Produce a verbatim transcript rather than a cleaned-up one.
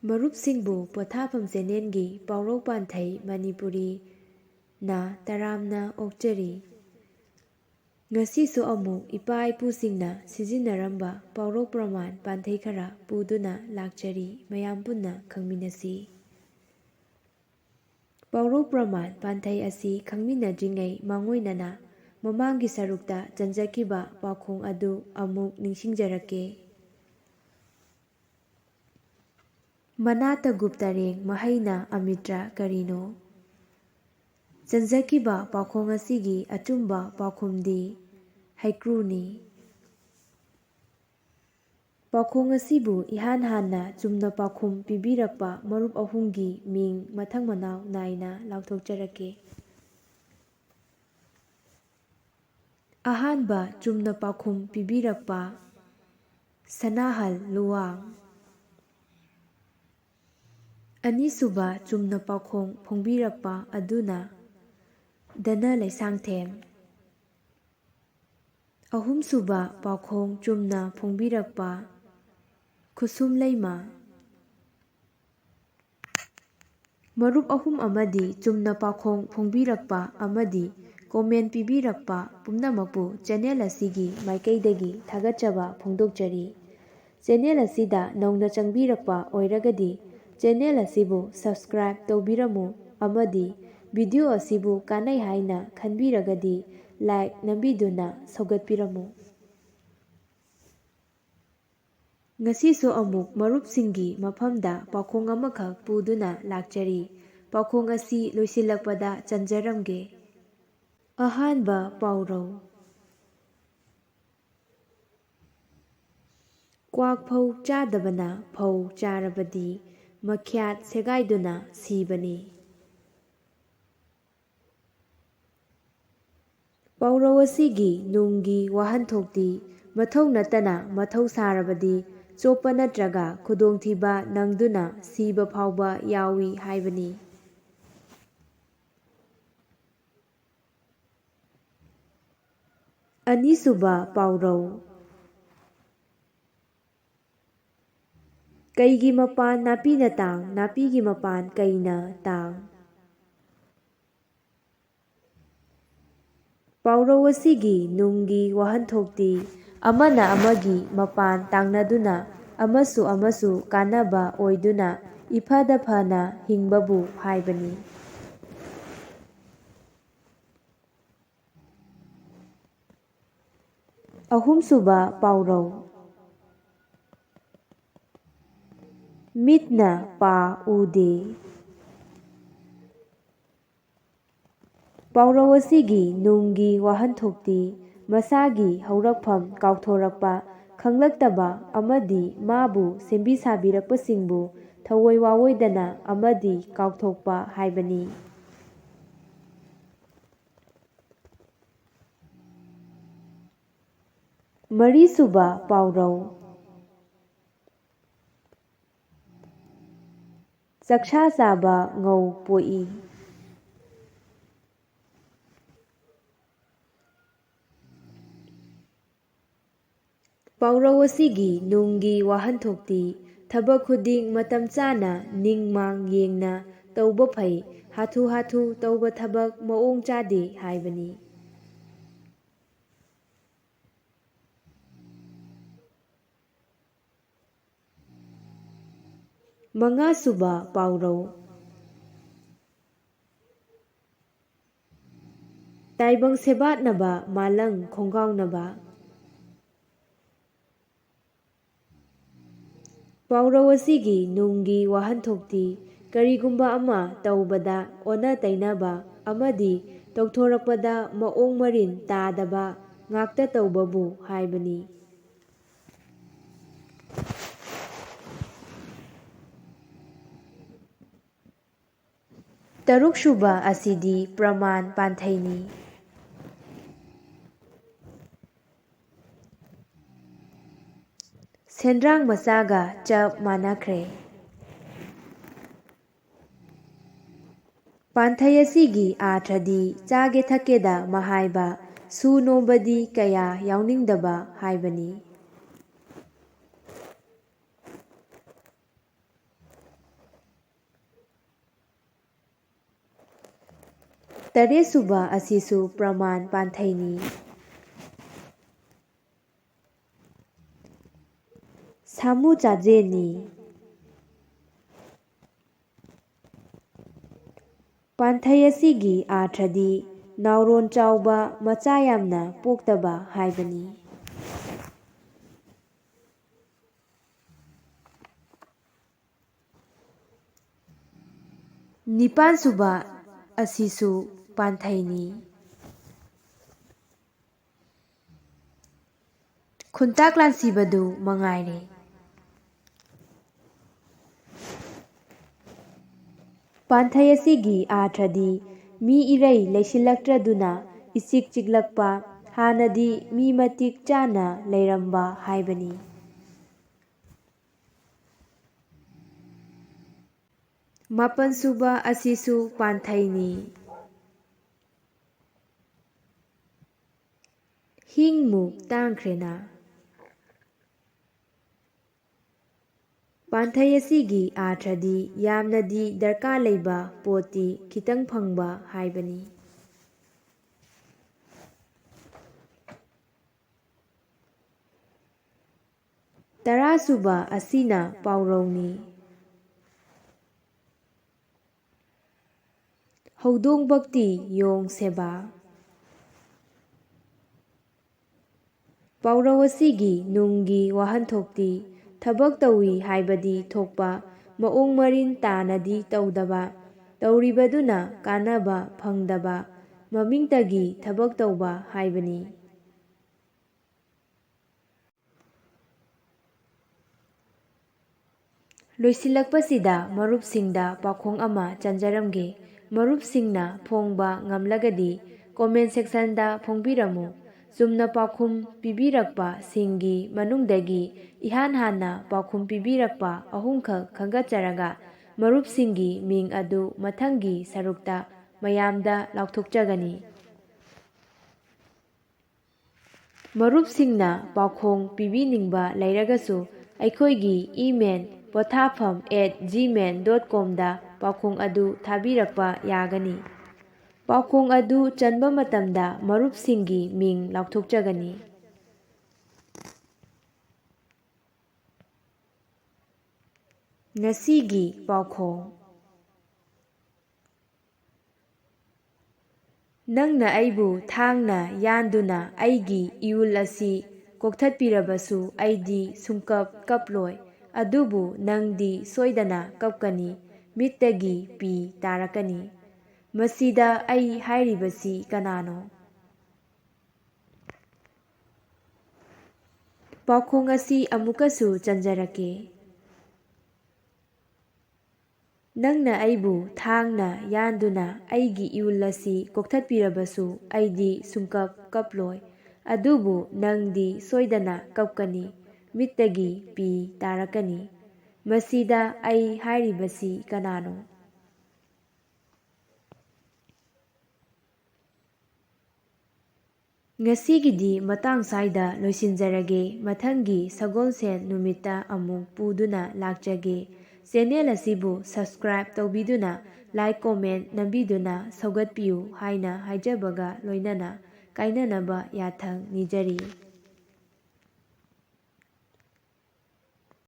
ꯃꯔꯨꯞꯁꯤꯡꯕꯨ ꯄꯣꯊꯥꯐꯝ ꯆꯦꯅꯦꯜꯒꯤ ꯄꯥꯎꯔꯧ ꯄꯥꯟꯊꯩ ꯃꯅꯤꯄꯨꯔꯤꯅ ꯇꯔꯥꯝꯅ ꯑꯣꯛꯆꯔꯤ꯫ ꯉꯁꯤꯁꯨ ꯑꯃꯨꯛ ꯏꯄꯥ ꯏꯄꯨꯁꯤꯡꯅ ꯁꯤꯖꯤꯟꯅꯔꯝꯕ ꯄꯥꯎꯔꯧ ꯄ꯭ꯔꯃꯥꯟ ꯄꯥꯟꯊꯩ ꯈꯔ ꯄꯨꯗꯨꯅ ꯂꯥꯛꯆꯔꯤ, ꯃꯌꯥꯝ ꯄꯨꯟꯅ ꯈꯪꯃꯤꯟꯅꯁꯤ꯫ ꯄꯥꯎꯔꯧ ꯄ꯭ꯔꯃꯥꯟ ꯄꯥꯟꯊꯩ ꯑꯁꯤ ꯈꯪꯃꯤꯟꯅꯗ꯭ꯔꯤꯉꯩ ꯃꯥꯡꯑꯣꯏꯅꯅ ꯃꯃꯥꯡꯒꯤ ꯁꯔꯨꯛꯇ ꯆꯟꯖꯈꯤꯕ ꯄꯥꯎꯈꯣꯡ ꯑꯗꯨ ꯑꯃꯨꯛ ꯅꯤꯡꯁꯤꯡꯖꯔꯛꯀꯦ꯫ ꯃꯅꯥꯇ ꯒꯨꯞꯇꯔꯦꯡ, ꯃꯍꯩꯅ ꯑꯃꯤꯇ꯭ꯔ ꯀꯔꯤꯅꯣ? ꯆꯟꯖꯈꯤꯕ ꯄꯥꯎꯈꯣꯡ ꯑꯁꯤꯒꯤ ꯑꯆꯨꯝꯕ ꯄꯥꯎꯈꯨꯝꯗꯤ ꯍꯩꯀ꯭ꯔꯨꯅꯤ꯫ ꯄꯥꯎꯈꯣꯡ ꯑꯁꯤꯕꯨ ꯏꯍꯥꯟ ꯍꯥꯟꯅ ꯆꯨꯝꯅ ꯄꯥꯎꯈꯨꯝ ꯄꯤꯕꯤꯔꯛꯄ ꯃꯔꯨꯞ ꯑꯍꯨꯝꯒꯤ ꯃꯤꯡ ꯃꯊꯪ ꯃꯅꯥꯎ ꯅꯥꯏꯅ ꯂꯥꯎꯊꯣꯛꯆꯔꯛꯀꯦ꯫ ꯑꯍꯥꯟꯕ ꯆꯨꯝꯅ ꯄꯥꯎꯈꯨꯝ ꯄꯤꯕꯤꯔꯛꯄ ꯁꯅꯥꯍꯜ ꯂꯨꯋꯥꯡ꯫ ꯑꯅꯤꯁꯨꯕ ꯆꯨꯝꯅ ꯄꯥꯎꯈꯣꯡ ꯐꯣꯡꯕꯤꯔꯛꯄ ꯑꯗꯨꯅ ꯙꯅ ꯂꯩꯁꯥꯡꯊꯦꯝ꯫ ꯑꯍꯨꯝꯁꯨꯕ ꯄꯥꯎꯈꯣꯡ ꯆꯨꯝꯅ ꯐꯣꯡꯕꯤꯔꯛꯄ ꯈꯨꯁꯨꯝ ꯂꯩꯃ꯫ ꯃꯔꯨꯞ ꯑꯍꯨꯝ ꯑꯃꯗꯤ ꯆꯨꯝꯅ ꯄꯥꯎꯈꯣꯡ ꯐꯣꯡꯕꯤꯔꯛꯄ ꯑꯃꯗꯤ comment ꯄꯤꯕꯤꯔꯛꯄ ꯄꯨꯝꯅꯃꯛꯄꯨ ꯆꯦꯅꯦꯜ ꯑꯁꯤꯒꯤ ꯃꯥꯏꯀꯩꯗꯒꯤ ꯊꯥꯒꯠꯆꯕ ꯐꯣꯡꯗꯣꯛꯆꯔꯤ꯫ ꯆꯦꯅꯦꯜ ꯑꯁꯤꯗ ꯅꯧꯅ ꯆꯪꯕꯤꯔꯛꯄ ꯑꯣꯏꯔꯒꯗꯤ ꯆꯦꯅꯦꯜ ꯑꯁꯤꯕꯨ subscribe ꯇꯧꯕꯤꯔꯝꯃꯨ ꯑꯃꯗꯤ video ꯑꯁꯤꯕꯨ ꯀꯥꯟꯅꯩ ꯍꯥꯏꯅ ꯈꯟꯕꯤꯔꯒꯗꯤ like ꯅꯝꯕꯤꯗꯨꯅ ꯁꯧꯒꯠꯄꯤꯔꯝꯃꯨ꯫ ꯉꯁꯤꯁꯨ ꯑꯃꯨꯛ ꯃꯔꯨꯞꯁꯤꯡꯒꯤ ꯃꯐꯝꯗ ꯄꯥꯎꯈꯣꯡ ꯑꯃꯈꯛ ꯄꯨꯗꯨꯅ ꯂꯥꯛꯆꯔꯤ꯫ ꯄꯥꯎꯈꯣꯡ ꯑꯁꯤ ꯂꯣꯏꯁꯤꯜꯂꯛꯄꯗ ꯆꯟꯖꯔꯝꯒꯦ꯫ ꯑꯍꯥꯟꯕ ꯄꯥꯎꯔꯧ꯫ ꯀ꯭ꯋꯥꯛ ꯐꯧ ꯆꯥꯗꯕꯅ ꯐꯧ ꯆꯥꯔꯕꯗꯤ ꯃꯈ꯭ꯌꯥꯠ ꯁꯦꯒꯥꯏꯗꯨꯅ ꯁꯤꯕꯅꯤ꯫ ꯄꯥꯎꯔꯧ ꯑꯁꯤꯒꯤ ꯅꯨꯡꯒꯤ ꯋꯥꯍꯟꯊꯣꯛꯇꯤ ꯃꯊꯧ ꯅꯠꯇꯅ ꯃꯊꯧ ꯁꯥꯔꯕꯗꯤ ꯆꯣꯞꯄ ꯅꯠꯇ꯭ꯔꯒ ꯈꯨꯗꯣꯡꯊꯤꯕ ꯅꯪꯗꯨꯅ ꯁꯤꯕ ꯐꯥꯎꯕ ꯌꯥꯎꯏ ꯍꯥꯏꯕꯅꯤ꯫ ꯑꯅꯤꯁꯨꯕ ꯄꯥꯎꯔꯧ꯫ ꯀꯩꯒꯤ ꯃꯄꯥꯟ ꯅꯥꯄꯤꯅ ꯇꯥꯡ, ꯅꯥꯄꯤꯒꯤ ꯃꯄꯥꯟ ꯀꯩꯅ ꯇꯥꯡ? ꯄꯥꯎꯔꯧ ꯑꯁꯤꯒꯤ ꯅꯨꯡꯒꯤ ꯋꯥꯍꯟꯊꯣꯛꯇꯤ ꯑꯃꯅ ꯑꯃꯒꯤ ꯃꯄꯥꯟ ꯇꯥꯡꯅꯗꯨꯅ ꯑꯃꯁꯨ ꯑꯃꯁꯨ ꯀꯥꯟꯅꯕ ꯑꯣꯏꯗꯨꯅ ꯏꯐꯗ ꯐꯅ ꯍꯤꯡꯕꯕꯨ ꯍꯥꯏꯕꯅꯤ꯫ ꯑꯍꯨꯝꯁꯨꯕ ꯄꯥꯎꯔꯧ꯫ ꯃꯤꯠꯅ ꯄꯥ ꯎꯗꯦ꯫ ꯄꯥꯎꯔꯧ ꯑꯁꯤꯒꯤ ꯅꯨꯡꯒꯤ ꯋꯥꯍꯟꯊꯣꯛꯇꯤ ꯃꯁꯥꯒꯤ ꯍꯧꯔꯛꯐꯝ ꯀꯥꯎꯊꯣꯔꯛꯄ, ꯈꯪꯂꯛꯇꯕ ꯑꯃꯗꯤ ꯃꯥꯕꯨ ꯁꯦꯝꯕꯤ ꯁꯥꯕꯤꯔꯛꯄꯁꯤꯡꯕꯨ ꯊꯑꯣꯏ ꯋꯥꯑꯣꯏꯗꯅ ꯑꯃꯗꯤ ꯀꯥꯎꯊꯣꯛꯄ ꯍꯥꯏꯕꯅꯤ꯫ ꯃꯔꯤꯁꯨꯕ ꯄꯥꯎꯔꯧ꯫ ꯆꯥꯛꯁꯥ ꯆꯥꯕ ꯉꯧ ꯄꯣꯛꯏ꯫ ꯄꯥꯎꯔꯧ ꯑꯁꯤꯒꯤ ꯅꯨꯡꯒꯤ ꯋꯥꯍꯟꯊꯣꯛꯇꯤ ꯊꯕꯛ ꯈꯨꯗꯤꯡ ꯃꯇꯝ ꯆꯥꯅ ꯅꯤꯡ ꯃꯥꯡ ꯌꯦꯡꯅ ꯇꯧꯕ ꯐꯩ, ꯍꯥꯊꯨ ꯍꯥꯊꯨ ꯇꯧꯕ ꯊꯕꯛ ꯃꯑꯣꯡ ꯆꯥꯗꯦ ꯍꯥꯏꯕꯅꯤ꯫ ꯃꯉꯥꯁꯨꯕ ꯄꯥꯎꯔꯧ꯫ ꯇꯥꯏꯕꯪ ꯁꯦꯕꯥꯠꯅꯕ ꯃꯥꯂꯪ ꯈꯣꯡꯒꯥꯎꯅꯕ꯫ ꯄꯥꯎꯔꯧ ꯑꯁꯤꯒꯤ ꯅꯨꯡꯒꯤ ꯋꯥꯍꯟꯊꯣꯛꯇꯤ ꯀꯔꯤꯒꯨꯝꯕ ꯑꯃ ꯇꯧꯕꯗ ꯑꯣꯟꯅ ꯇꯩꯅꯕ ꯑꯃꯗꯤ ꯇꯧꯊꯣꯔꯛꯄꯗ ꯃꯑꯣꯡ ꯃꯔꯤꯟ ꯇꯥꯗꯕ ꯉꯥꯛꯇ ꯇꯧꯕꯕꯨ ꯍꯥꯏꯕꯅꯤ꯫ ꯇꯔꯨꯛꯁꯨꯕ ꯑꯁꯤꯗꯤ ꯄ꯭ꯔꯃꯥꯟ ꯄꯥꯟꯊꯩꯅꯤ꯫ ꯁꯦꯟꯗ꯭ꯔꯥꯡ ꯃꯆꯥꯒ ꯆꯞ ꯃꯥꯟꯅꯈ꯭ꯔꯦ꯫ ꯄꯥꯟꯊꯩ ꯑꯁꯤꯒꯤ ꯑꯥꯔꯊꯗꯤ ꯆꯥꯒꯦ ꯊꯛꯀꯦꯗ ꯃꯍꯥꯏꯕ, ꯁꯨ ꯅꯣꯝꯕꯗꯤ ꯀꯌꯥ ꯌꯥꯎꯅꯤꯡꯗꯕ ꯍꯥꯏꯕꯅꯤ꯫ ꯇꯔꯦꯠꯁꯨꯕ ꯑꯁꯤꯁꯨ ꯄ꯭ꯔꯃꯥꯟ ꯄꯥꯟꯊꯩꯅꯤ꯫ ꯁꯥꯃꯨ ꯆꯥꯖꯦꯟꯅꯤ꯫ ꯄꯥꯟꯊꯩ ꯑꯁꯤꯒꯤ ꯑꯥꯔꯊꯗꯤ ꯅꯥꯎꯔꯣꯟ ꯆꯥꯎꯕ, ꯃꯆꯥ ꯌꯥꯝꯅ ꯄꯣꯛꯇꯕ ꯍꯥꯏꯕꯅꯤ꯫ ꯅꯤꯄꯥꯟꯁꯨꯕ ꯑꯁꯤꯁꯨ ꯄꯥꯟꯊꯩꯅꯤ꯫ ꯈꯨꯟꯇꯥꯛ ꯂꯥꯟꯁꯤꯕꯗꯨ ꯃꯉꯥꯏꯔꯦ꯫ ꯄꯥꯟꯊꯩ ꯑꯁꯤꯒꯤ ꯑꯥꯔꯊꯗꯤ ꯃꯤ ꯏꯔꯩ ꯂꯩꯁꯤꯜꯂꯛꯇ꯭ꯔꯗꯨꯅ ꯏꯆꯤꯛ ꯆꯤꯛꯂꯛꯄ, ꯍꯥꯟꯅꯗꯤ ꯃꯤ ꯃꯇꯤꯛ ꯆꯥꯅ ꯂꯩꯔꯝꯕ ꯍꯥꯏꯕꯅꯤ꯫ ꯃꯥꯄꯟꯁꯨꯕ ꯑꯁꯤꯁꯨ ꯄꯥꯟꯊꯩꯅꯤ꯫ ꯍꯤꯡꯃꯨꯛ ꯇꯥꯡꯈ꯭ꯔꯦꯅ꯫ ꯄꯥꯟꯊꯩ ꯑꯁꯤꯒꯤ ꯑꯥꯔꯊꯗꯤ ꯌꯥꯝꯅꯗꯤ ꯗꯔꯀꯥꯔ ꯂꯩꯕ ꯄꯣꯠꯇꯤ ꯈꯤꯇꯪ ꯐꯪꯕ ꯍꯥꯏꯕꯅꯤ꯫ ꯇꯔꯥꯁꯨꯕ ꯑꯁꯤꯅ ꯄꯥꯎꯔꯧꯅꯤ꯫ ꯍꯧꯗꯣꯡ ꯚꯛꯇꯤ ꯌꯣꯡ ꯁꯦꯕꯥ꯫ ꯄꯥꯎꯔꯧ ꯑꯁꯤꯒꯤ ꯅꯨꯡꯒꯤ ꯋꯥꯍꯟꯊꯣꯛꯇꯤ ꯊꯕꯛ ꯇꯧꯏ ꯍꯥꯏꯕꯗꯤ ꯊꯣꯛꯄ, ꯃꯑꯣꯡ ꯃꯔꯤꯟ ꯇꯥꯅꯗꯤ ꯇꯧꯗꯕ, ꯇꯧꯔꯤꯕꯗꯨꯅ ꯀꯥꯟꯅꯕ ꯐꯪꯗꯕ, ꯃꯃꯤꯡꯇꯒꯤ ꯊꯕꯛ ꯇꯧꯕ ꯍꯥꯏꯕꯅꯤ꯫ ꯂꯣꯏꯁꯤꯜꯂꯛꯄꯁꯤꯗ ꯃꯔꯨꯞꯁꯤꯡꯗ ꯄꯥꯎꯈꯣꯡ ꯑꯃ ꯆꯟꯖꯔꯝꯒꯦ꯫ ꯃꯔꯨꯞꯁꯤꯡꯅ ꯐꯣꯡꯕ ꯉꯝꯂꯒꯗꯤ comment sectionꯗ ꯐꯣꯡꯕꯤꯔꯝꯃꯨ꯫ ꯆꯨꯝꯅ ꯄꯥꯎꯈꯨꯝ ꯄꯤꯕꯤꯔꯛꯄꯁꯤꯡꯒꯤ ꯃꯅꯨꯡꯗꯒꯤ ꯏꯍꯥꯟ ꯍꯥꯟꯅ ꯄꯥꯎꯈꯨꯝ ꯄꯤꯕꯤꯔꯛꯄ ꯑꯍꯨꯝꯈꯛ ꯈꯟꯒꯠꯆꯔꯒ ꯃꯔꯨꯞꯁꯤꯡꯒꯤ ꯃꯤꯡ ꯑꯗꯨ ꯃꯊꯪꯒꯤ ꯁꯔꯨꯛꯇ ꯃꯌꯥꯝꯗ ꯂꯥꯎꯊꯣꯛꯆꯒꯅꯤ꯫ ꯃꯔꯨꯞꯁꯤꯡꯅ ꯄꯥꯎꯈꯣꯡ ꯄꯤꯕꯤꯅꯤꯡꯕ ꯂꯩꯔꯒꯁꯨ ꯑꯩꯈꯣꯏꯒꯤ email ꯄꯣꯊꯥꯐꯝ at gmail dot comꯗ ꯄꯥꯎꯈꯣꯡ ꯑꯗꯨ ꯊꯥꯕꯤꯔꯛꯄ ꯌꯥꯒꯅꯤ꯫ ꯄꯥꯎꯈꯣꯡ ꯑꯗꯨ ꯆꯟꯕ ꯃꯇꯝꯗ ꯃꯔꯨꯞꯁꯤꯡꯒꯤ ꯃꯤꯡ ꯂꯥꯎꯊꯣꯛꯆꯒꯅꯤ꯫ ꯉꯁꯤꯒꯤ ꯄꯥꯎꯈꯣꯡ꯫ ꯅꯪꯅ ꯑꯩꯕꯨ ꯊꯥꯡꯅ ꯌꯥꯟꯗꯨꯅ ꯑꯩꯒꯤ ꯏꯌꯨꯜ ꯑꯁꯤ ꯀꯣꯛꯊꯠꯄꯤꯔꯕꯁꯨ ꯑꯩꯗꯤ ꯁꯨꯡꯀꯞ ꯀꯞꯂꯣꯏ꯫ ꯑꯗꯨꯕꯨ ꯅꯪꯗꯤ ꯁꯣꯏꯗꯅ ꯀꯞꯀꯅꯤ, ꯃꯤꯠꯇꯒꯤ ꯄꯤ ꯇꯥꯔꯛꯀꯅꯤ꯫ ꯃꯁꯤꯗ ꯑꯩ ꯍꯥꯏꯔꯤꯕꯁꯤ ꯀꯅꯥꯅꯣ? ꯄꯥꯎꯈꯣꯡ ꯑꯁꯤ ꯑꯃꯨꯛꯀꯁꯨ ꯆꯟꯖꯔꯛꯀꯦ꯫ ꯅꯪꯅ ꯑꯩꯕꯨ ꯊꯥꯡꯅ ꯌꯥꯟꯗꯨꯅ ꯑꯩꯒꯤ ꯏꯌꯨꯜ ꯑꯁꯤ ꯀꯣꯛꯊꯠꯄꯤꯔꯕꯁꯨ ꯑꯩꯗꯤ ꯁꯨꯡꯀꯞ ꯀꯞꯂꯣꯏ꯫ ꯑꯗꯨꯕꯨ ꯅꯪꯗꯤ ꯁꯣꯏꯗꯅ ꯀꯞꯀꯅꯤ, ꯃꯤꯠꯇꯒꯤ ꯄꯤ ꯇꯥꯔꯛꯀꯅꯤ꯫ ꯃꯁꯤꯗ ꯑꯩ ꯍꯥꯏꯔꯤꯕꯁꯤ ꯀꯅꯥꯅꯣ? ꯉꯁꯤꯒꯤꯗꯤ ꯃꯇꯥꯡ ꯁ꯭ꯋꯥꯏꯗ ꯂꯣꯏꯁꯤꯟꯖꯔꯒꯦ꯫ ꯃꯊꯪꯒꯤ ꯁꯒꯣꯜꯁꯦꯟ ꯅꯨꯃꯤꯠꯇ ꯑꯃꯨꯛ ꯄꯨꯗꯨꯅ ꯂꯥꯛꯆꯒꯦ꯫ ꯆꯦꯅꯦꯜ ꯑꯁꯤꯕꯨ subscribe ꯇꯧꯕꯤꯗꯨꯅ, like, comment ꯅꯝꯕꯤꯗꯨꯅ ꯁꯧꯒꯠꯄꯤꯌꯨ ꯍꯥꯏꯅ ꯍꯥꯏꯖꯕꯒ ꯂꯣꯏꯅꯅ ꯀꯥꯏꯅꯅꯕ ꯌꯥꯊꯪ ꯅꯤꯖꯔꯤ꯫